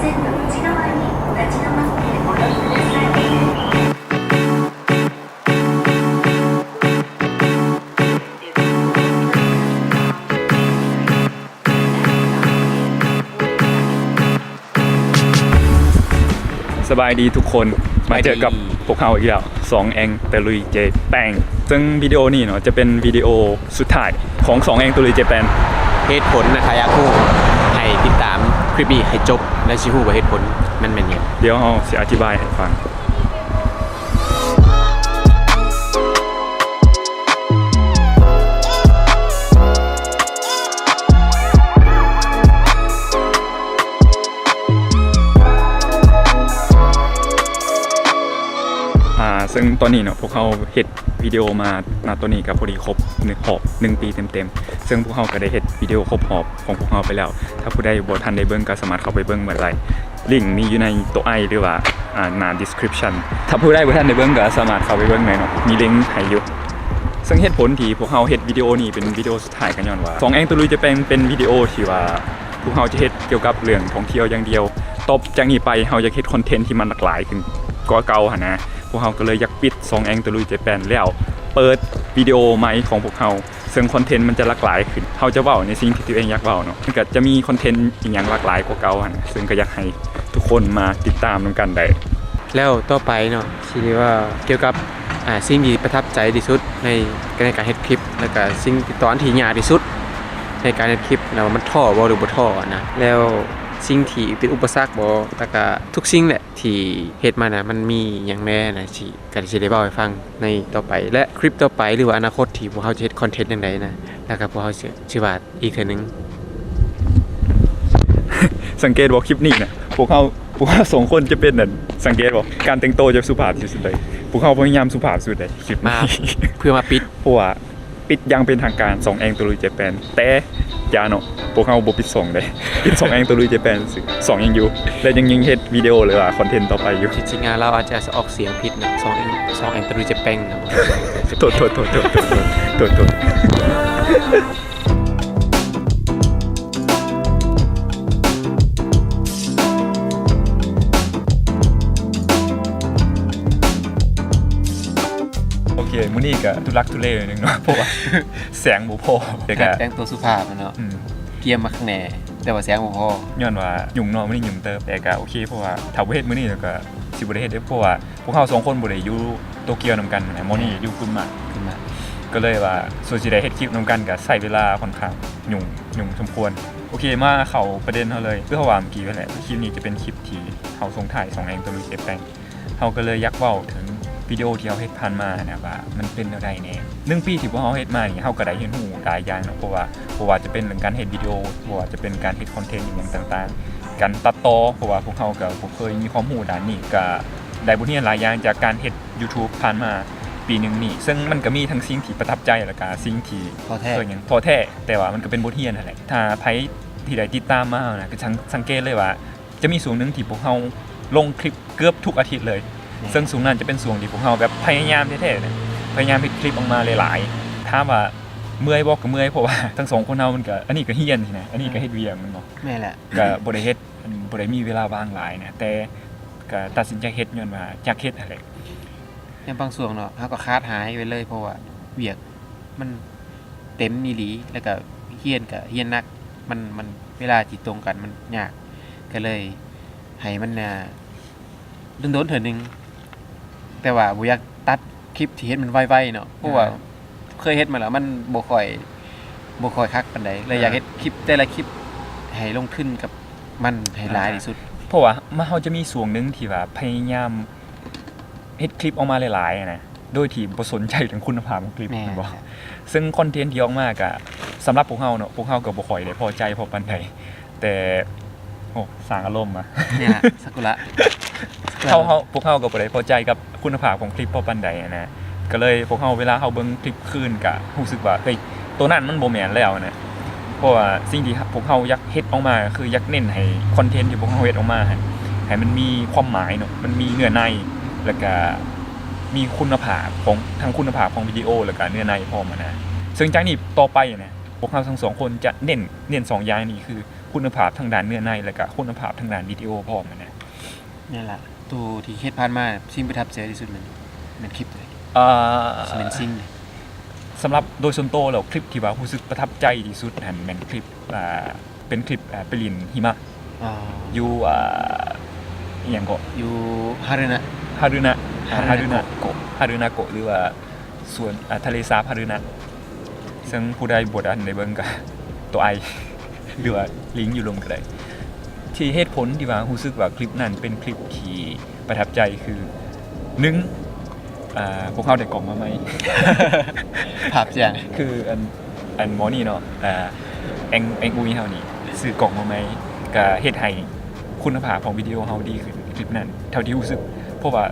線の内側に立ち止まってお降りください。 ສະບາຍດີທຸກຄົນ ມາເຈີກັບ ສະບາຍດີ ພວກເຮົາອີກແລ້ວ ສອງແອງຕະລຸຍເຈແປງ. ເຊິ່ງວິດີໂອນີ້ເນາະ ຈະເປັນວິດີໂອສຸດທ້າຍຂອງສອງແອງຕະລຸຍເຈແປງ. ເຫດຜົນນະ ຖ້າຢາກຮູ້ ໃຫ້ຕິດຕາມຄລິບນີ້ໃຫ້ຈົບ ແລ້ວຊິຮູ້ວ່າເຫດຜົນມັນແມ່ນຫຍັງ. ດຽວເຮົາຊິອະທິບາຍໃຫ້ຟັງ. ອ່າ ເຊິ່ງຕອນນີ້ເນາະ ພວກເຮົາເຮັດວິດີໂອມາ ນະ ຕອນນີ້ກໍພໍດີຄົບ ຮອບໜຶ່ງປີເຕັມໆ. ເຊິ່ງພວກເຮົາກໍໄດ້ເຮັດວິດີໂອຄົບຮອບຂອງພວກເຮົາໄປແລ້ວ. ຖ້າຜູ້ໃດບໍ່ທັນໄດ້ເບິ່ງ ກໍສາມາດເຂົ້າໄປເບິ່ງເມື່ອໃດ. ລິງມີຢູ່ໃນໂຕໄອ ຫຼືວ່າ ອ່າ ໜ້າ description. ຖ້າຜູ້ໃດບໍ່ທັນໄດ້ເບິ່ງ ກໍສາມາດເຂົ້າໄປເບິ່ງໄດ້ເນາະ ມີລິງໃຫ້ຢູ່. ເຊິ່ງເຫດຜົນທີ່ພວກເຮົາເຮັດວິດີໂອນີ້ເປັນວິດີໂອສຸດທ້າຍ ກໍຍ້ອນວ່າສອງແອງຕະລຸຍເຈແປງເປັນວິດີໂອທີ່ວ່າ ພວກເຮົາຈະເຮັດກ່ຽວກັບເລື່ອງທ່ອງທ່ຽວຢ່າງດຽວ. ຕໍ່ຈາກນີ້ໄປເຮົາຢາກເຮັດຄອນເທັນທີ່ມັນຫຼາກຫຼາຍຂຶ້ນກວ່າເກົ່າຫັ້ນນະ. ພວກເຮົາກໍເລີຍຢາກປິດສອງແອງຕະລຸຍເຈແປງ ແລ້ວເປີດວິດີໂອໃໝ່ຂອງພວກເຮົາ ເຊິ່ງຄອນເທັນມັນຈະຫຼາກຫຼາຍຂຶ້ນ. ເຮົາຈະເວົ້າໃນສິ່ງທີ່ຕົວເອງຢາກເວົ້າເນາະ. ມັນກໍຈະມີຄອນເທັນອີ່ຫຍັງຫຼາກຫຼາຍກວ່າເກົ່າຫັ້ນນະ. ເຊິ່ງກໍຢາກໃຫ້ທຸກຄົນມາຕິດຕາມນຳກັນໄດ້. ແລ້ວຕໍ່ໄປເນາະ ຊິໄດ້ເວົ້າກ່ຽວກັບ ອ່າ ສິ່ງທີ່ປະທັບໃຈທີ່ສຸດໃນ ໃນການເຮັດຄລິບ ແລ້ວກະສິ່ງ ຕອນທີ່ຍາກທີ່ສຸດໃນການເຮັດຄລິບ ແລ້ວມັນທໍ້ບໍ່ ຫຼືບໍ່ທໍ້ນະ ແລ້ວສິ່ງທີ່ເປັນອຸປະສັກບໍ່ ແລ້ວກະທຸກສິ່ງແຫຼະທີ່ເຮັດມານະ ມັນມີຫຍັງແດ່ນະ ຊິ ກະຊິໄດ້ເວົ້າໃຫ້ຟັງໃນຕໍ່ໄປ ແລະ ຄລິບຕໍ່ໄປ ຫຼືວ່າອະນາຄົດທີ່ພວກເຮົາຈະເຮັດຄອນເທັນຈັ່ງໃດນະ ແລ້ວກະພວກເຮົາຊິ ຊິວ່າອີກເທື່ອໜຶ່ງ. ສັງເກດບໍ່ ຄລິບນີ້ນະ ພວກເຮົາ ພວກເຮົາສອງຄົນຈະເປັນອັນ ສັງເກດບໍ່ ການແຕ່ງໂຕຈະສຸພາບທີ່ສຸດເລີຍ. ພວກເຮົາພະຍາຍາມສຸພາບສຸດເລີຍ ຄລິບນີ້ ມາເພື່ອມາປິດ ເພາະວ່າປິດຢ່າງເປັນທາງການສອງແອງຕະລຸຍເຈແປງ. ແຕ່ຢ່າເນາະ ພວກເຮົາບໍ່ປິດຊ່ອງເດ້ ປິດສອງແອງຕະລຸຍເຈແປງຊື່ ຊ່ອງຍັງຢູ່ ແລະ ຍັງ ຍັງເຮັດວິດີໂອ ຫຼືວ່າຄອນເທັນຕໍ່ໄປຢູ່. ທີ່ຈິງອາ ລາວອາດຈະອອກສຽງຜິດເນາະ ສອງແອງ ສອງແອງຕະລຸຍເຈແປງນະ. ໂທດ ໂທດ ໂທດ. ໂອເຄ ມື້ນີ້ກະທຸລັກທຸເລໜຶ່ງເນາະ ເພາະວ່າແສງບໍ່ພໍ ແຕ່ກະແຕ່ງໂຕສຸພາບເນາະ ອືມ ກຽມມາຂ້າງແນ່ ແຕ່ວ່າແສງບໍ່ພໍ ຍ້ອນວ່າຫຍຸ້ງເນາະ ມື້ນີ້ຫຍຸ້ງເຕີບ. ແຕ່ກະໂອເຄ ເພາະວ່າຖ້າບໍ່ເຮັດມື້ນີ້ກະຊິບໍ່ໄດ້ເຮັດເດ້ ເພາະວ່າ ພວກເຮົາສອງຄົນບໍ່ໄດ້ຢູ່ໂຕກຽວນຳກັນນະ ໝໍນີ້ຢູ່ກຸນມາ ກຸນມາ ກໍເລີຍວ່າສ່ວນຊິໄດ້ເຮັດຄລິບນຳກັນກໍໃຊ້ເວລາຂ້ອນຂ້າງຫຍຸ້ງ ຫຍຸ້ງສົມຄວນ. ໂອເຄ ມາເຂົ້າປະເດັນເຮົາເລີຍ ຄືເຮົາວ່າເມື່ອກີ້ຫັ້ນແຫຼະ ຄລິບນີ້ຈະເປັນຄລິບທີ່ເຮົາສົ່ງທ້າຍສອງແອງຕະລຸຍເຈແປງ. ເຮົາກໍເລີຍຢາກເວົ້າເຖິງວິດີໂອທີ່ເຮົາເຮັດຜ່ານມານະ ວ່າມັນເປັນແນວໃດແດ່. ໜຶ່ງປີທີ່ພວກເຮົາເຮັດມານີ້ ເຮົາກໍໄດ້ຮຽນຮູ້ຫຼາຍຢ່າງເນາະ ເພາະວ່າ ບໍ່ວ່າຈະເປັນເລື່ອງການເຮັດວິດີໂອ ບໍ່ວ່າຈະເປັນການເຮັດຄອນເທັນອີ່ຫຍັງຕ່າງໆ ການຕັດຕໍ່ ເພາະວ່າພວກເຮົາກໍບໍ່ເຄີຍມີຄວາມຮູ້ດ້ານນີ້ ກໍໄດ້ບົດຮຽນຫຼາຍຢ່າງຈາກການເຮັດ YouTube ຜ່ານມາປີໜຶ່ງນີ້ ເຊິ່ງມັນກໍມີທັງສິ່ງທີ່ປະທັບໃຈ ແລ້ວກະສິ່ງທີ່ທໍ້ແທ້ ເອີ້ນຫຍັງ ທໍ້ແທ້ ແຕ່ວ່າມັນກໍເປັນບົດຮຽນຫັ້ນແຫຼະ. ຖ້າໃຜທີ່ໄດ້ຕິດຕາມມານະ ກໍສັງ ສັງເກດເລີຍວ່າ ຈະມີຊ່ວງໜຶ່ງທີ່ພວກເຮົາລົງຄລິບເກືອບທຸກອາທິດເລີຍ ແມ່ນ ເຊິ່ງຊ່ວງນັ້ນຈະເປັນຊ່ວງທີ່ພວກເຮົາແບບພະຍາຍາມແທ້ໆນະ ພະຍາຍາມເຮັດຄລິບອອກມາຫຼາຍໆ. ຖາມວ່າເມື່ອຍບໍ່ ກໍເມື່ອຍ ເພາະວ່າທັງສອງຄົນເຮົາມັນກໍ ອັນນີ້ກໍຮຽນຊີ້ນະ ອັນນີ້ກໍເຮັດວຽກແມ່ນບໍ່ ແມ່ນແຫຼະ ກໍບໍ່ໄດ້ເຮັດ ບໍ່ໄດ້ມີເວລາວ່າງຫຼາຍນະ ແຕ່ກໍຕັດສິນໃຈເຮັດຍ້ອນວ່າຢາກເຮັດຫັ້ນແຫຼະ. ຍາມບາງຊ່ວງເນາະ ເຮົາກໍຂາດຫາຍໄປເລີຍ ເພາະວ່າວຽກມັນເຕັມອີ່ຫຼີ ແລ້ວກໍຮຽນກໍຮຽນໜັກ ມັນ ມັນເວລາທີ່ຕົງກັນມັນຍາກ ກໍເລີຍໃຫ້ມັນ ອ່າ ດົນໆເທື່ອໜຶ່ງ. ແຕ່ວ່າບໍ່ຢາກຕັດຄລິບທີ່ເຮັດມັນໄວໆເນາະ ເພາະວ່າ ອ່າ ເຄີຍເຮັດມາແລ້ວ ມັນບໍ່ຄ່ອຍ ບໍ່ຄ່ອຍຄັກປານໃດ ເລີຍຢາກເຮັດຄລິບແຕ່ລະຄລິບໃຫ້ລົງທຶນກັບມັນໃຫ້ຫຼາຍທີ່ສຸດ ອ່າ ເພາະວ່າເຮົາຈະມີຊ່ວງໜຶ່ງທີ່ວ່າພະຍາຍາມ ເຮັດຄລິບອອກມາຫຼາຍໆນະ ໂດຍທີ່ບໍ່ສົນໃຈເລື່ອງຄຸນນະພາບຂອງຄລິບ ແມ່ນ ແມ່ນບໍ່? ເຊິ່ງຄອນເທັນທີ່ອອກມາກະ ສຳລັບພວກເຮົາເນາະ ພວກເຮົາກໍບໍ່ຄ່ອຍໄດ້ພໍໃຈພໍປານໃດ ແຕ່ ໂອ້ ສ້າງອາລົມມາ ນີ້ລະ ຊາກຸຣະ ເຮົາ ເຮົາ ພວກເຮົາກໍບໍ່ໄດ້ພໍໃຈກັບຄຸນນະພາບຂອງຄລິບພໍປານໃດຫັ້ນນະ ກໍເລີຍພວກເຮົາ ເວລາເຮົາເບິ່ງຄລິບຄືນກະຮູ້ສຶກວ່າ ເອີຍ ໂຕນັ້ນມັນບໍ່ແມ່ນແລ້ວນະ ເພາະວ່າສິ່ງທີ່ພວກເຮົາຢາກເຮັດອອກມາ ກໍຄືຢາກເນັ້ນໃຫ້ຄອນເທັນທີ່ພວກເຮົາເຮັດອອກມາຫັ້ນ ໃຫ້ມັນມີຄວາມໝາຍເນາະ ມັນມີເນື້ອໃນ ແລ້ວກະມີຄຸນນະພາບຂອງ ທັງຄຸນນະພາບຂອງວິດີໂອ ແລ້ວກະເນື້ອໃນພ້ອມຫັ້ນນະ. ເຊິ່ງຈາກນີ້ຕໍ່ໄປນະ ພວກເຮົາທັງສອງຄົນຈະເນັ້ນ ເນັ້ນສອງຢ່າງນີ້ ຄື ຄຸນນະພາບທາງດ້ານເນື້ອໃນ ແລ້ວກະຄຸນນະພາບທາງດ້ານວິດີໂອພ້ອມຫັ້ນນະ. ນັ້ນລະ ໂຕທີ່ເຮັດຜ່ານມາ ສິ່ງປະທັບໃຈທີ່ສຸດແມ່ນ ແມ່ນຄລິບໃດ? ເອີ ຊິແມ່ນສິ່ງໃດ? ສຳລັບໂດຍສ່ວນໂຕແລ້ວ ຄລິບທີ່ວ່າຮູ້ສຶກປະທັບໃຈທີ່ສຸດຫັ້ນແມ່ນຄລິບ ອ່າ ເປັນຄລິບ ອ່າ ໄປຫຼິ້ນຫິມະ ອ່າ ຢູ່ ອ່າ ອີ່ຫຍັງເກາະ ຢູ່ຮາຣຶນະ ຮາຣຶນະ ອ່າ ຮາຣຶນະ ຮາຣຶນະໂກະ ຮາຣຶນະໂກະ ຫຼືວ່າ ສວນ ອ່າ ທະເລສາບຮາຣຶນະ ເຊິ່ງຜູ້ໃດບໍ່ທັນໄດ້ເບິ່ງກະໂຕໄອ ຫຼືວ່າລິງຢູ່ລຸ່ມກະໄດ້. ທີ່ເຫດຜົນທີ່ວ່າຮູ້ສຶກວ່າຄລິບນັ້ນເປັນຄລິບທີ່ປະທັບໃຈຄື ໜຶ່ງ ອ່າ ພວກເຮົາໄດ້ກ້ອງມາໃໝ່ ພາບສຽງ ຄືອັນ ອັນໝໍນີ້ເນາະ ອ່າ ແອງ ແອງອຸຍເຮົານີ້ຊື້ກ້ອງມາໃໝ່ ກະເຮັດໃຫ້ຄຸນນະພາບຂອງວິດີໂອເຮົາດີຂຶ້ນ ຄລິບນັ້ນ ເທົ່າທີ່ຮູ້ສຶກ ເພາະວ່າ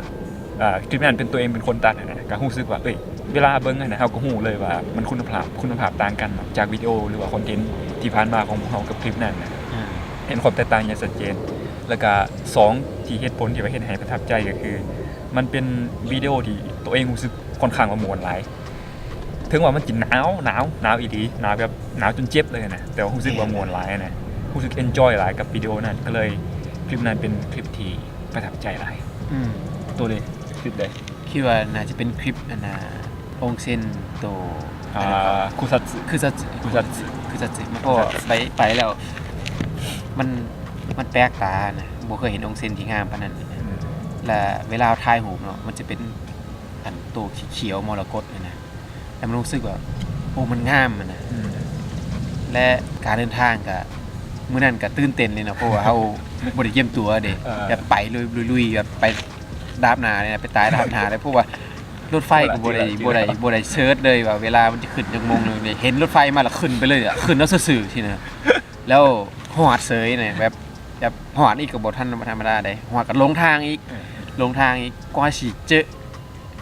ອ່າ ຄລິບນັ້ນເປັນ ຕົວເອງເປັນຄົນຕັດຫັ້ນນະ ກະຮູ້ສຶກວ່າ ເອີຍ ເວລາເບິ່ງຫັ້ນນະ ເຮົາກະຮູ້ເລີຍວ່າມັນຄຸນນະພາບ ຄຸນນະພາບຕ່າງກັນເນາະ ຈາກວິດີໂອ ຫຼືວ່າຄອນເທັນທີ່ຜ່ານມາຂອງພວກເຮົາກັບຄລິບນັ້ນນະ ອ່າ ເຫັນຄວາມແຕກຕ່າງຢ່າງຊັດເຈນ. ແລ້ວກະສອງ ທີ່ເຫດຜົນທີ່ວ່າເຮັດໃຫ້ປະທັບໃຈກະຄື ມັນເປັນວິດີໂອທີ່ໂຕເອງຮູ້ສຶກຄ່ອນຂ້າງວ່າມ່ວນຫຼາຍ ເຖິງວ່າມັນຈະໜາວ ໜາວ ໜາວອີ່ຫຼີ ໜາວແບບ ໜາວຈົນເຈັບເລີຍນະ ແຕ່ວ່າຮູ້ສຶກວ່າມ່ວນຫຼາຍນະ ຮູ້ສຶກເອັນຈອຍຫຼາຍກັບວິດີໂອນັ້ນ ກະເລີຍຄລິບນັ້ນເປັນຄລິບທີ່ປະທັບໃຈຫຼາຍ. ອືມ ໂຕເດ ຄລິບໃດ? ຄິດວ່າໜ້າຈະເປັນຄລິບ ອັນນ່າ ໂອງເຊັນໂຕ ອ່າ ຄຸຊັດສຶ ຄຸຊັດ ຄຸຊັດ ຄຸຊັດສຶ ເພາະວ່າໄປ ໄປແລ້ວ ມັນ ມັນແປກຕານະ ບໍ່ເຄີຍເຫັນໂອງເຊັນທີ່ງາມປານນັ້ນ ອືມ ແລະເວລາເຮົາຖ່າຍຮູບເນາະ ມັນຈະເປັນ ອັນໂຕຂຽວມໍລະກົດຫັ້ນນະ ແລ້ວມັນຮູ້ສຶກວ່າ ໂອ້ ມັນງາມຫັ້ນນະ ອືມ ແລະການເດີນທາງກະ ມື້ນັ້ນກະຕື່ນເຕັ້ນເລີຍເນາະ ເພາະວ່າເຮົາບໍ່ໄດ້ກຽມຕົວເດ້ ເອີ ແບບໄປລຸຍໆ ແບບໄປດາບໜ້າເລີຍນະ ໄປຕາຍດາບໜ້າເລີຍ ເພາະວ່າລົດໄຟກະບໍ່ໄດ້ ບໍ່ໄດ້ ບໍ່ໄດ້ເຊີດເລີຍວ່າເວລາມັນຈະຂຶ້ນຈັກໂມງ ເຫັນລົດໄຟມາລະຂຶ້ນໄປເລີຍ ຂຶ້ນເອົາຊື່ໆຊີ້ນະ ແລ້ວຮອດເສີຍນະ ແບບ ແບບຮອດອີກກະບໍ່ທັນ ບໍ່ທຳມະດາໃດ ຮອດກະຫຼົງທາງອີກ ເອີ ຫຼົງທາງອີກ ກວ່າຊິເຈີ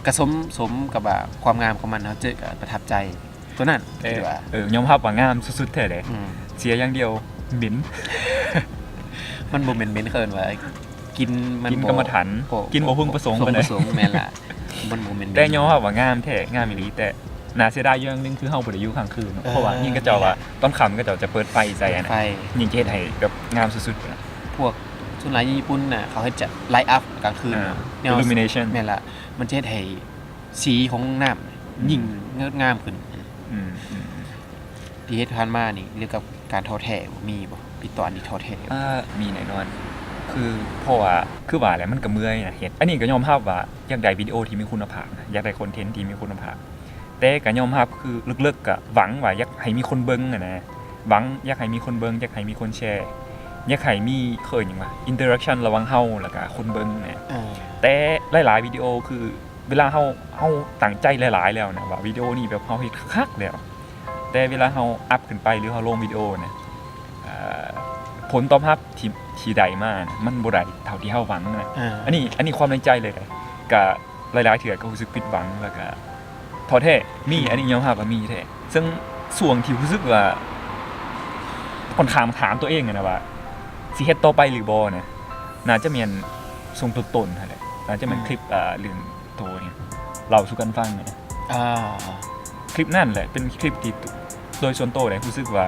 ກະສົມ ສົມກັບວ່າຄວາມງາມຂອງມັນ ເຮົາເຈີກະປະທັບໃຈໂຕນັ້ນ ເອີ ຄິດວ່າ ເອີ ຍອມຮັບວ່າງາມສຸດໆແທ້ເດ ອືມ ເສຍຢ່າງດຽວເໝັນ ມັນບໍ່ແມ່ນເໝັນ ເຂົາເອີ້ນວ່າ ກິ່ນມັນ ກິ່ນ ບໍ່ ກຳມະຖັນ ກິ່ນບໍ່ເພິ່ງປະສົງ ເພິ່ງປະສົງ ແມ່ນລະ ມັນບໍ່ແມ່ນເໝັນ ແຕ່ຍອມຮັບວ່າງາມແທ້ ງາມອີ່ຫຼີ ແຕ່ໜ້າເສຍດາຍຢູ່ຢ່າງໜຶ່ງ ຄືເຮົາບໍ່ໄດ້ຢູ່ກາງຄືນເນາະ ເອີ ເພາະວ່າຍິ່ງເຂົາເຈົ້າວ່າຕອນຄ່ຳເຂົາເຈົ້າຈະເປີດໄຟໃສ່ຫັ້ນນະ ຍິ່ງຈະເຮັດໃຫ້ແບບງາມສຸດໆ ພວກສ່ວນຫຼາຍຢູ່ຍີ່ປຸ່ນນະ ເຂົາເຮັດຈະໄລອັບກາງຄືນ ອ່າ ເນາະ ອິນລູມິເນຊັນ ແມ່ນລະ ມັນຈະເຮັດໃຫ້ສີຂອງນ້ຳ ອືມ ຍິ່ງເງິດງາມຂຶ້ນ ອືມ ອືມ ທີ່ເຮັດຜ່ານມານີ້ ກ່ຽວກັບການທໍ້ແທ້ບໍ່ ມີບໍ່ ມີຕອນທີ່ທໍ້ແທ້ບໍ່? ອ່າ ມີແນ່ນອນ ຄື ເພາະວ່າ ຄືວ່າແຫຼະ ມັນກະເມື່ອຍນະ ເຮັດ ອັນນີ້ກະຍອມຮັບວ່າຢາກໄດ້ວິດີໂອທີ່ມີຄຸນນະພາບນະ ຢາກໄດ້ຄອນເທັນທີ່ມີຄຸນນະພາບ ແຕ່ກະຍອມຮັບ ຄືເລິກໆກະຫວັງວ່າຢາກໃຫ້ມີຄົນເບິ່ງຫັ້ນນະ ຫວັງຢາກໃຫ້ມີຄົນເບິ່ງ ຢາກໃຫ້ມີຄົນແຊ ຢາກໃຫ້ມີ ເອີ້ນຫຍັງວະ ອິນເຕີແອັກຊັນລະຫວ່າງເຮົາ ແລ້ວກະຄົນເບິ່ງນະ ເອີ ແຕ່ຫຼາຍໆວິດີໂອ ຄືເວລາເຮົາ ເຮົາຕັ້ງໃຈຫຼາຍໆແລ້ວນະ ວ່າວິດີໂອນີ້ແບບເຮົາເຮັດຄັກໆແລ້ວ ແຕ່ເວລາເຮົາອັບຂຶ້ນໄປ ຫຼືເຮົາລົງວິດີໂອນະ ເອີ ຜົນຕອບຮັບທີ່ ທີ່ໄດ້ມານະ ມັນບໍ່ໄດ້ເທົ່າທີ່ເຮົາຫວັງນະ ເອີ ອັນນີ້ ອັນນີ້ຄວາມໃນໃຈເລີຍນະ ກະ ຫຼາຍໆເທື່ອກະຮູ້ສຶກຜິດຫວັງ ແລ້ວກະທໍ້ແທ້ ມີ ອືມ ອັນນີ້ຍອມຮັບວ່າມີແທ້ ເຊິ່ງຊ່ວງທີ່ຮູ້ສຶກວ່າ ຂ້ອນຂ້າງຖາມໂຕເອງຫັ້ນນະວ່າ ຊິເຮັດຕໍ່ໄປຫຼືບໍ່ນະ ໜ້າຈະແມ່ນຊ່ວງຕົ້ນໆຫັ້ນແຫຼະ ໜ້າຈະແມ່ນ ອືມ ຄລິບ ອ່າ ເລື່ອງໂຕນີ້ ເລົ່າສູ່ກັນຟັງນະ ອ່າ ຄລິບນັ້ນແຫຼະເປັນຄລິບທີ່ ໂດຍສ່ວນໂຕແຫຼະ ຮູ້ສຶກວ່າ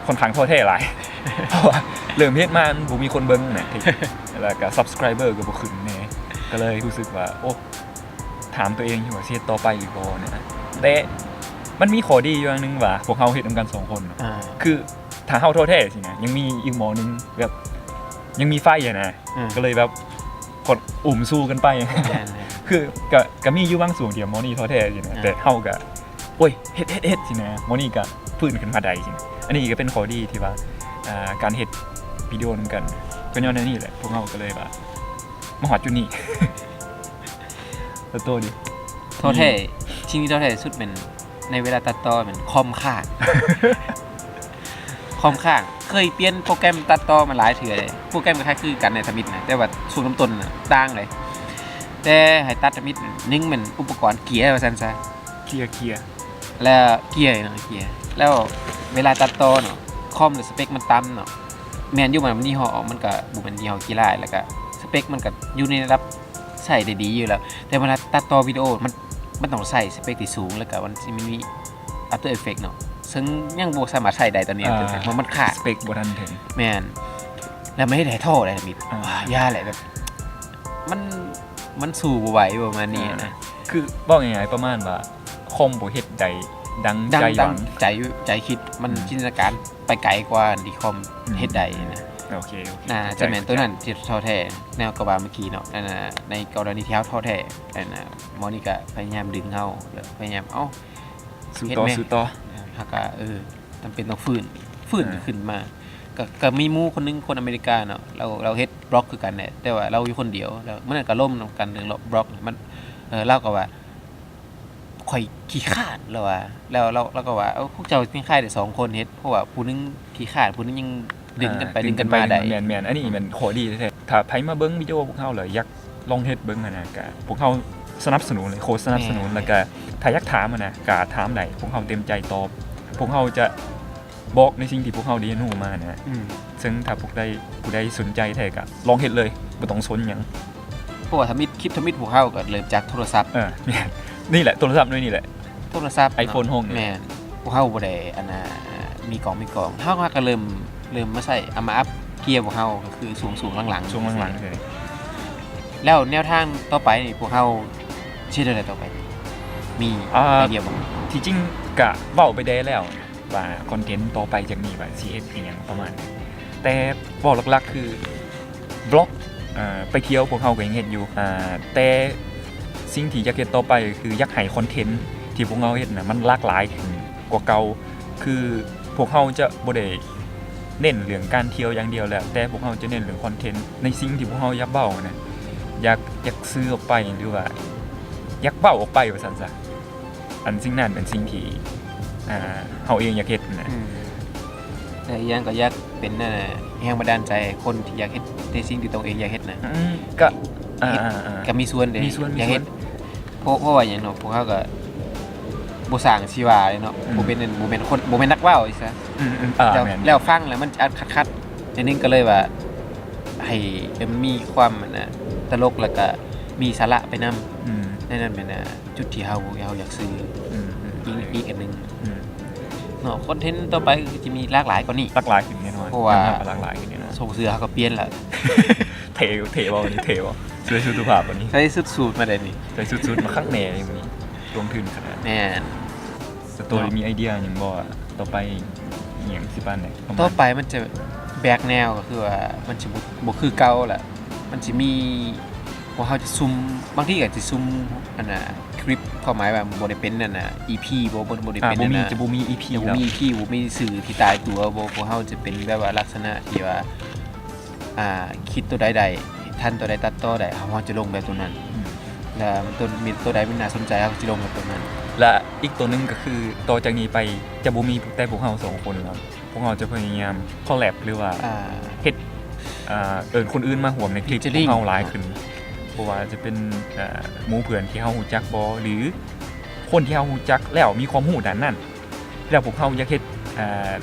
ຂ້ອນຂ້າງທໍ້ແທ້ຫຼາຍ ເພາະວ່າເລີ່ມເຮັດມາມັນບໍ່ມີຄົນເບິ່ງນະ ແລ້ວກະຊັບສະຄຣາຍເບີກະບໍ່ຂຶ້ນແດ່ ກະເລີຍຮູ້ສຶກວ່າ ໂອ້ ຖາມໂຕເອງຢູ່ວ່າຊິເຮັດຕໍ່ໄປຫຼືບໍ່ນະ ແຕ່ມັນມີຂໍ້ດີຢູ່ຢ່າງໜຶ່ງວ່າ ພວກເຮົາເຮັດນຳກັນສອງຄົນເນາະ ອ່າ ຄືຖ້າເຮົາທໍ້ແທ້ຊີ້ນະ ຍັງມີອີກໝໍໜຶ່ງ ແບບຍັງມີໄຟຫັ້ນນະ ອ່າ ກະເລີຍແບບ ກົດອຸ້ມສູ້ກັນໄປ ແມ່ນໆ ຄືກະ ກະມີຢູ່ບາງຊ່ວງທີ່ໝໍນີ້ທໍ້ແທ້ຊີ້ນະ ອ່າ ແຕ່ເຮົາກະ ໂອ້ຍ ເຮັດ ເຮັດ ເຮັດ ຊີ້ນະ ໝໍນີ້ກະຟື້ນຂຶ້ນມາໄດ້ຊີ້ນະ ອັນນີ້ກະເປັນຂໍ້ດີທີ່ວ່າ ອ່າ ການເຮັດວິດີໂອນຳກັນ ກະຍ້ອນແນວນີ້ແຫຼະ ພວກເຮົາກະເລີຍວ່າ ມາຮອດຈຸດນີ້ ແລ້ວໂຕເດ? ທໍ້ແທ້ ອືມ ສິ່ງທີ່ທໍ້ແທ້ທີ່ສຸດແມ່ນໃນເວລາຕັດຕໍ່ແມ່ນຄອມຄ້າງ ຄອມຄ້າງ ເຄີຍປ່ຽນໂປຣແກຣມຕັດຕໍ່ມາຫຼາຍເທື່ອເດ ໂປຣແກຣມກະຄ້າຍຄືກັນໃນທຳອິດນະ ແຕ່ວ່າຊ່ວງເລີ່ມຕົ້ນນະຕ່າງເລີຍ ແຕ່ໃຫ້ຕັດທຳອິດ ໜຶ່ງແມ່ນອຸປະກອນເກຍວ່າຊັ້ນຊະ ເກຍ ເກຍ ແລ້ວເກຍເນາະ ເກຍ ແລ້ວເວລາຕັດຕໍ່ເນາະ ຄອມສະເປັກມັນຕ່ຳເນາະ ແມ່ນຢູ່ ມັນ ມັນຍີ່ຫໍ້ ມັນກະບໍ່ແມ່ນຍີ່ຫໍ້ຂີ້ລ້າຍ ແລ້ວກະສະເປັກມັນກະຢູ່ໃນລະດັບໃຊ້ໄດ້ດີຢູ່ແລ້ວ ແຕ່ເວລາຕັດຕໍ່ວິດີໂອ ມັນ ມັນຕ້ອງໃຊ້ສະເປັກທີ່ສູງ ແລ້ວກະມັນຊິມີ After Effects ເນາະ ເຊິ່ງຍັງບໍ່ສາມາດໃຊ້ໄດ້ຕອນນີ້ ອ່າ ເຊິ່ງມັນ ມັນຂາດ ສະເປັກບໍ່ທັນເຖິງ. ແມ່ນ. ແລ້ວມັນເຮັດໃຫ້ທໍ້ໄດ໋ ມິດ ອ່າ ອາ ຢ່າແຫຼະ ແບບ ມັນ ມັນສູ້ບໍ່ໄຫວປະມານນີ້ນະ. ອ່າ ຄືເວົ້າງ່າຍໆປະມານວ່າຄອມບໍ່ເຮັດໄດ້ດັ່ງ ດັ່ງ ໃຈຫວັງ ດັ່ງໃຈ ໃຈຄິດ ມັນ ອືມ ຈິນຕະນາການໄປໄກກວ່າທີ່ຄອມ ອືມ ເຮັດໄດ້ນະ. ໂອເຄ ໂອເຄ ອ່າ ເຂົ້າໃຈ ຈະແມ່ນໂຕນັ້ນທີ່ທໍ້ແທ້ ແນວກະວ່າເມື່ອກີ້ເນາະ. ອັນນ່າ ໃນກໍລະນີທີ່ເຮົາທໍ້ແທ້ ອັນນ່າ ໝໍນີ້ກະພະຍາຍາມດຶງເຮົາ ແລ້ວພະຍາຍາມ ເອົ້າ ສູ້ຕໍ່ ສູ້ຕໍ່ ເຮົາກະ ເອີ ຈຳເປັນຕ້ອງຟື້ນ ຟື້ນ ອ່າ ຂຶ້ນມາ. ກະ ກະມີໝູ່ຄົນໜຶ່ງ ຄົນອາເມລິກາເນາະ ລາວ ລາວເຮັດບລັອກຄືກັນແຫຼະ ແຕ່ວ່າລາວຢູ່ຄົນດຽວ ແລ້ວມື້ນັ້ນກະລົມນຳກັນເລື່ອງບລັອກ. ມັນ ເອີ ລາວກະວ່າ ຂ້ອຍຂີ້ຄ້ານ ລາວວ່າ ແລ້ວ ແລ້ວ ລາວກະວ່າ ເອົ້າ ພວກເຈົ້າຍັງຂາຍໄດ້ສອງຄົນເຮັດ ເພາະວ່າຜູ້ໜຶ່ງຂີ້ຄ້ານ ຜູ້ໜຶ່ງຍັງດຶງກັນໄປ ອ່າ ດຶງກັນມາໄດ້. ແມ່ນໆ ອັນນີ້ແມ່ນຂໍ້ດີແທ້ໆ. ຖ້າໃຜມາເບິ່ງວິດີໂອພວກເຮົາແລ້ວຢາກລອງເຮັດເບິ່ງຫັ້ນນະ ກະພວກເຮົາສະໜັບສະໜູນເລີຍ ໂຄດສະໜັບສະໜູນ. ແມ່ນໆ ແລ້ວກະຖ້າຢາກຖາມຫັ້ນນະ ກະຖາມໄດ້ ພວກເຮົາເຕັມໃຈຕອບ. ພວກເຮົາຈະ ບອກໃນສິ່ງທີ່ພວກເຮົາໄດ້ຮຽນຮູ້ມານະ. ອືມ ເຊິ່ງຖ້າພວກໃດ ຜູ້ໃດສົນໃຈແທ້ກະລອງເຮັດເລີຍ ບໍ່ຕ້ອງສົນຫຍັງ. ເພາະວ່າທຳອິດ ຄລິບທຳອິດພວກເຮົາກະເລີ່ມຈາກໂທລະສັບ. ເອີ ແມ່ນ ນີ້ແຫຼະ ໂທລະສັບໜ່ວຍນີ້ແຫຼະ ໂທລະສັບ ໄອໂຟນຫົກນີ້. ແມ່ນ. ພວກເຮົາບໍ່ໄດ້ ອັນນ່າ ມີກ້ອງ ມີກ້ອງ ເຮົາກະເລີ່ມ ເລີ່ມມາໃຊ້ ເອົາມາອັບເກຍພວກເຮົາ ກະຄືຊ່ວງໆຫຼັງໆ ຊ່ວງຫຼັງໆ. ແລ້ວແນວທາງຕໍ່ໄປນີ້ ພວກເຮົາຊິເຮັດແນວໃດຕໍ່ໄປ? ມີ ອ່າ ໄອເດຍບໍ່? ທີ່ຈິງກະເວົ້າໄປແດ່ແລ້ວ ວ່າຄອນເທັນຕໍ່ໄປຈາກນີ້ວ່າຊິເຮັດອີ່ຫຍັງປະມານນັ້ນ. ແຕ່ເວົ້າຫຼັກໆຄືບລັອກ ເອີ ໄປທ່ຽວພວກເຮົາກະຍັງເຮັດຢູ່ ອ່າ ແຕ່ສິ່ງທີ່ຢາກເຮັດຕໍ່ໄປກະຄືຢາກໃຫ້ຄອນເທັນທີ່ພວກເຮົາເຮັດນະ ມັນຫຼາກຫຼາຍຂຶ້ນກວ່າເກົ່າ. ຄືພວກເຮົາຈະບໍ່ໄດ້ເນັ້ນເລື່ອງການທ່ຽວຢ່າງດຽວແລ້ວ ແຕ່ພວກເຮົາຈະເນັ້ນເລື່ອງຄອນເທັນໃນສິ່ງທີ່ພວກເຮົາຢາກເວົ້ານະ ຢາກ ຢາກສື່ອອກໄປ ຫຼືວ່າຢາກເວົ້າອອກໄປວ່າຊັ້ນຊະ. ອັນສິ່ງນັ້ນເປັນສິ່ງທີ່ ອ່າ ເຮົາເອງຢາກເຮັດນະ. ອືມ ແລະ ອີກຢ່າງກະຢາກເປັນ ອ່າ ແຮງບັນດານໃຈໃຫ້ຄົນທີ່ຢາກເຮັດໃນສິ່ງທີ່ຕົນເອງຢາກເຮັດນະ. ອືມ ກະ ອ່າ ເຮັດ ອ່າ ກະມີສ່ວນເດ້ ມີສ່ວນ ຢາກເຮັດ ມີສ່ວນ. ເພາະ ເພາະວ່າຫຍັງເນາະ ພວກເຮົາກະບໍ່ສ້າງຊີວາເລີຍເນາະ. ອືມ ບໍ່ເປັນ ບໍ່ແມ່ນຄົນ ບໍ່ແມ່ນນັກເວົ້າຊິຊະ. ອືມໆ ອ່າ ແມ່ນ ແລ້ວຟັງແລ້ວມັນຈະອາດຂັດໆ ອັນນີ້ກະເລີຍວ່າ ໃຫ້ ໃຫ້ມັນມີຄວາມ ອັນນ່າ ຕະຫຼົກ ແລ້ວກະມີສາລະໄປນຳ. ອືມ ໃນນັ້ນແມ່ນ ອ່າ ຈຸດທີ່ເຮົາ ເຮົາຢາກສື່. ອືມໆ ອີກ ອີກອັນໜຶ່ງ ອືມ ເນາະ ຄອນເທັນຕໍ່ໄປກະຊິມີຫຼາກຫຼາຍກວ່ານີ້ ຫຼາກຫຼາຍຂຶ້ນແນ່ນອນ. ເພາະວ່າ ຍອມຮັບວ່າຫຼາກຫຼາຍຂຶ້ນແນ່ນອນ. ຊົງເສື້ອເຮົາກະປ່ຽນແລ້ວ. ເທ່ ເທ່ບໍ່ນີ້ ເທ່ບໍ່? ເສື້ອຊຸດສຸພາບບໍ່ນີ້? ໃສ່ຊຸດສູດມາໄດ້ນີ້ ໃສ່ຊຸດສູດມາຄັກແນ່ນີ້ ລົງທຶນຂະໜາດ. ແມ່ນ. ສະໂຕຣີມີໄອເດຍຫຍັງບໍ່ວ່າຕໍ່ໄປອີ່ຫຍັງຊິປານໃດ? ຕໍ່ໄປມັນຈະແບກແນວ ກະຄືວ່າມັນຊິບໍ່ ບໍ່ຄືເກົ່າລະ. ມັນຊິມີ ພວກເຮົາຈະຊຸ່ມ ບາງທີກະຈະຊຸ່ມ ອັນນ່າ ຄລິບ ຄວາມໝາຍວ່າບໍ່ໄດ້ເປັນ ອັນນ່າ ອີພີ ບໍ່ ບໍ່ ບໍ່ໄດ້ເປັນ ອ່າ ບໍ່ມີ ອັນນ່າ ຈະບໍ່ມີອີພີ ຈະບໍ່ມີ ແລ້ວ ອີພີ ບໍ່ມີສື່ທີ່ຕາຍຕົວ. ພວກ ພວກເຮົາຈະເປັນແບບວ່າລັກສະນະທີ່ວ່າ ອ່າ ຄິດໂຕໃດໄດ້ ທັນໂຕໃດຕັດຕໍ່ໄດ້ ເຮົາ ເຮົາຈະລົງແບບໂຕນັ້ນ. ອືມ ແລ້ວໂຕ ມີໂຕໃດມັນໜ້າສົນໃຈ ເຮົາກະຊິລົງແບບໂຕນັ້ນ. ແລະ ອີກໂຕໜຶ່ງກະຄື ຕໍ່ຈາກນີ້ໄປຈະບໍ່ມີແຕ່ພວກເຮົາສອງຄົນແລ້ວ. ພວກເຮົາຈະພະຍາຍາມຄໍແລັບ ຫຼືວ່າ ອ່າ ເຮັດ ອ່າ ເອີ້ນຄົນອື່ນມາຮ່ວມໃນຄລິບ featuring ພວກເຮົາຫຼາຍຂຶ້ນ. ບໍ່ວ່າຈະເປັນ ອ່າ ໝູ່ເພື່ອນທີ່ເຮົາຮູ້ຈັກບໍ່ ຫຼື ຄົນທີ່ເຮົາຮູ້ຈັກແລ້ວມີຄວາມຮູ້ດ້ານນັ້ນ ແລ້ວພວກເຮົາຢາກເຮັດ ອ່າ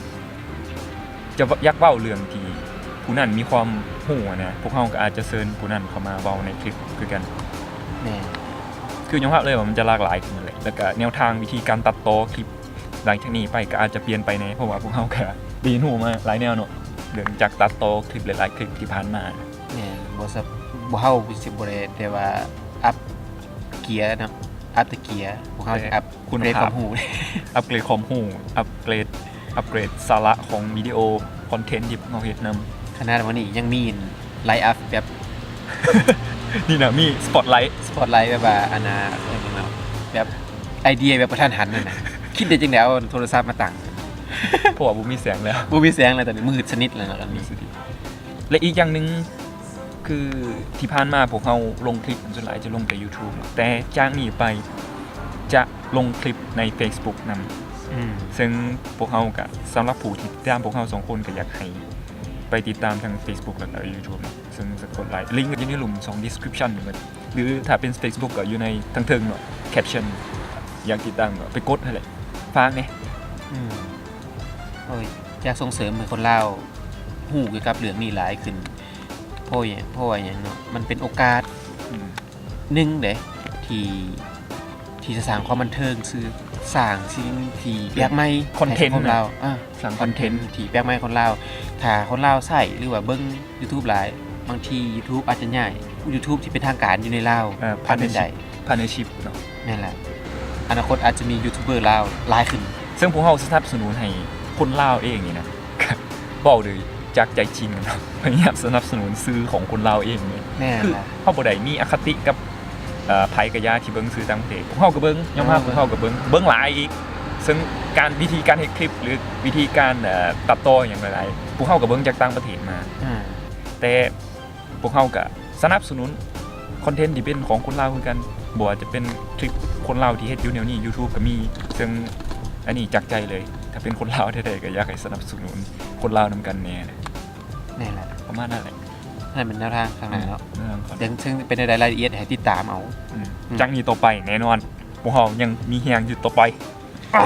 ຈະຢາກເວົ້າເລື່ອງທີ່ຜູ້ນັ້ນມີຄວາມຮູ້ຫັ້ນນະ ພວກເຮົາກະອາດຈະເຊີນຜູ້ນັ້ນເຂົ້າມາເວົ້າໃນຄລິບຄືກັນ. ແມ່ນ. ຄືຍອມຮັບເລີຍວ່າມັນຈະຫຼາກຫຼາຍຂຶ້ນເລີຍ ແລ້ວກະແນວທາງວິທີການຕັດຕໍ່ຄລິບ ຫຼັງຈາກນີ້ໄປກະອາດຈະປ່ຽນໄປແດ່ ເພາະວ່າພວກເຮົາກະໄດ້ຮຽນຮູ້ມາຫຼາຍແນວເນາະ ເລື່ອງຈາກຕັດຕໍ່ຄລິບຫຼາຍໆຄລິບທີ່ຜ່ານມາ. ແມ່ນ. ບໍ່ ບໍ່ ເຮົາຊິບໍ່ໄດ້ແຕ່ວ່າອັບເກຍເນາະ ອັບແຕ່ເກຍ ພວກເຮົາຊິອັບເກຣດຄວາມຮູ້ ອັບເກຣດຄວາມຮູ້ ອັບເກຣດ ອັບເກຣດສາລະຂອງວິດີໂອ ຄອນເທັນທີ່ພວກເຮົາເຮັດນຳ. ຂະໜາດວ່ານີ້ຍັງມີ ໄລອັບແບບ ນີ້ນະ ມີສະປອດໄລ ສະປອດໄລແບບວ່າ ອັນນ່າ ແບບໄອເດຍແບບກະທັນຫັນຫັ້ນນະ ຄິດໄດ້ຈັ່ງໃດເອົາໂທລະສັບມາຕັ້ງ ເພາະວ່າບໍ່ມີແສງແລ້ວ ບໍ່ມີແສງແລ້ວ ຕອນນີ້ມືດສະໜິດແລ້ວເນາະ ຕອນນີ້. ແລະ ອີກຢ່າງໜຶ່ງ ຄືທີ່ຜ່ານມາພວກເຮົາລົງຄລິບ ສ່ວນຫຼາຍຈະລົງແຕ່ຢູທູບ ແຕ່ຈາກນີ້ໄປຈະລົງຄລິບໃນເຟສບຸກນຳ ອືມ ເຊິ່ງພວກເຮົາກະ ສຳລັບຜູ້ທີ່ຕິດຕາມພວກເຮົາສອງຄົນ ກະຢາກໃຫ້ໄປຕິດຕາມທັງເຟສບຸກ ແລ້ວກະຢູທູບເນາະ ເຊິ່ງສະກົດໄລ ລິ້ງກະຢູ່ໃນລຸ່ມຊ່ອງດີສະຄຣິບຊັນນີ້ໝົດ ຫຼື ຖ້າເປັນເຟສບຸກກະຢູ່ໃນທາງເທິງເນາະ ແຄັບຊັນ ຢາກຕິດຕາມກະໄປກົດຫັ້ນແຫຼະ ຝາກແດ່. ອືມ ໂອ້ຍ ຢາກສົ່ງເສີມໃຫ້ຄົນລາວຮູ້ກ່ຽວກັບເລື່ອງນີ້ຫຼາຍຂຶ້ນ ເພາະຫຍັງ ເພາະວ່າຫຍັງເນາະ ມັນເປັນໂອກາດ ອືມ ໜຶ່ງເດ້ ທີ່ ທີ່ຈະສ້າງຄວາມບັນເທີງຊື່ ສ້າງສິ່ງທີ່ແປກໃໝ່ ຄອນເທັນ ໃຫ້ສັງຄົມລາວ ອ່າ ສ້າງຄອນເທັນທີ່ແປກໃໝ່ຄົນລາວ. ຖ້າຄົນລາວໃຊ້ ຫຼືວ່າເບິ່ງ YouTube ຫຼາຍ ບາງທີ YouTube ອາດຈະຍ້າຍ YouTube ທີ່ເປັນທາງການຢູ່ໃນລາວ ເອີ ພາດໃນຊິບ ພາດໃນຊິບເນາະ. ແມ່ນແຫຼະ ອະນາຄົດອາດຈະມີຢູທູບເບີລາວຫຼາຍຂຶ້ນ. ເຊິ່ງພວກເຮົາສະໜັບສະໜູນໃຫ້ຄົນລາວເອງນີ້ນະ ເວົ້າໂດຍຈາກໃຈຈິງເນາະ ພະຍາຍາມສະໜັບສະໜູນສື່ຂອງຄົນລາວເອງນີ້. ແມ່ນ ຄືເຮົາບໍ່ໄດ້ມີອະຄະຕິກັບ ເອີ ໃຜກະຢ່າທີ່ເບິ່ງສື່ຕ່າງປະເທດ. ພວກເຮົາກະເບິ່ງ ຍອມຮັບ ເອີ ພວກເຮົາກະເບິ່ງ ເບິ່ງຫຼາຍອີກ. ເຊິ່ງການ ວິທີການເຮັດຄລິບ ຫຼື ວິທີການ ເອີ ຕັດຕໍ່ຫຍັງຫຼາຍໆ ພວກເຮົາກະເບິ່ງຈາກຕ່າງປະເທດມາ. ອືມ ແຕ່ ພວກເຮົາກະສະໜັບສະໜູນຄອນເທັນທີ່ເປັນຂອງຄົນລາວຄືກັນ ບໍ່ວ່າຈະເປັນຄລິບຄົນລາວທີ່ເຮັດຢູ່ແນວນີ້ ຢູທູບກະມີ. ເຊິ່ງອັນນີ້ຈາກໃຈເລີຍ ຖ້າເປັນຄົນລາວແທ້ໆ ກະຢາກໃຫ້ສະໜັບສະໜູນຄົນລາວນຳກັນແດ່. ແມ່ນແຫຼະ ປະມານນັ້ນແຫຼະ ໃຫ້ມັນແນວທາງຂ້າງໜ້າເນາະ. ອືມ ເລື່ອງຂອງ ເຊິ່ງເປັນແນວໃດລາຍລະອຽດໃຫ້ຕິດຕາມເອົາ. ອືມ ອືມ ຈາກນີ້ຕໍ່ໄປແນ່ນອນ ພວກເຮົາຍັງມີແຮງຢູ່ຕໍ່ໄປ. ອ່າ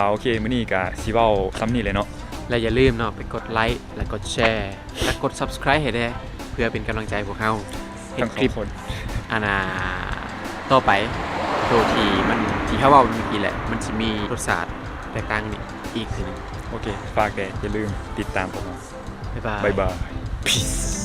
ໂອເຄ ມື້ນີ້ກະຊິເວົ້າສ່ຳນີ້ແຫຼະເນາະ ແລະ ຢ່າລືມເນາະ ໄປກົດໄລ ແລະ ກົດແຊ ແລະ ກົດ Subscribe ໃຫ້ແດ່ ເພື່ອເປັນກຳລັງໃຈພວກເຮົາເຮັດຄລິບ ອັນນ່າ ຕໍ່ໄປ ໂຕທີ່ມັນ ທີ່ເຮົາເວົ້າເມື່ອກີ້ແຫຼະ ມັນຊິມີລົດຊາດແຕກຕ່າງນີ້ອີກເທື່ອໜຶ່ງ. ໂອເຄ ຝາກແດ່ ຢ່າລືມຕິດຕາມພວກເຮົາ. ບາຍບາຍ ບາຍບາຍ Peace.